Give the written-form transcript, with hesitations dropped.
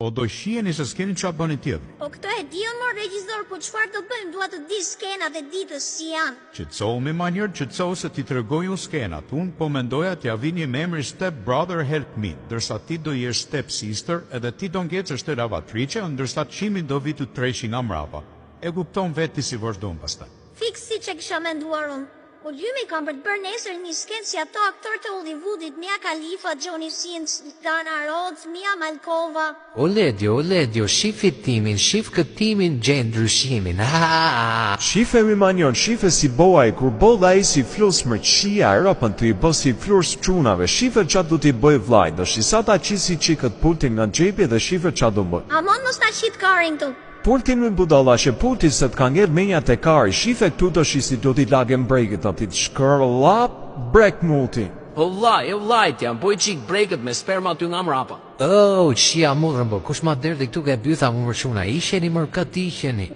Po do shiheni se s'keni ça bëni tjetër. Po këtë e di unë mor regjizor, po çfarë do bëjmë, dua të di skenat e ditës si janë. Qetësohu mi Manjër, qetësohu se t'i tregoj unë skenat, unë po mendoja t'ia vinim emrin Step Brother Help Me, ndërsa ti do jesh Step Sister edhe ti do ngecësh te lavatriçja, ndërsa Çimi do vi të treshi nga mbrapa. E kupton vetë ti si vazhdon pastaj. Fiks siç e kisha menduar unë. O Lymi kam për të bërë nesër një skenë si ato aktorët e Hollywoodit, Mia Khalifa, Johnny Sins, Lana Rhoades, Mia Malkova. O Ledio, o Ledio, shif fitimin, shif këtimin, gjen ndryshimin, haa. Shife mi Manjon, shife si bo ai, kur boll ai si flus mërqia e ropën tu i bo si flurs çunave, shife ça do t'i bëj vllai, do shi sa ta qisi çikët pultin nga xhepi dhe shife ça do bëj. Amon mos na qit karin këtu. Pultin mi budallaqe pultin se të ka ngel menja te kari shife këtu do shi si do t'i lagem brekët do t'i shkërllap brek muti. O vllai, o vllait jam, boj çik brekët me sperma aty nga mrapa. Oh, qia mudrën bo, kush ma derdhi këtu ke bytha mu mër çuna, hiqeni mër këtë hiqeni.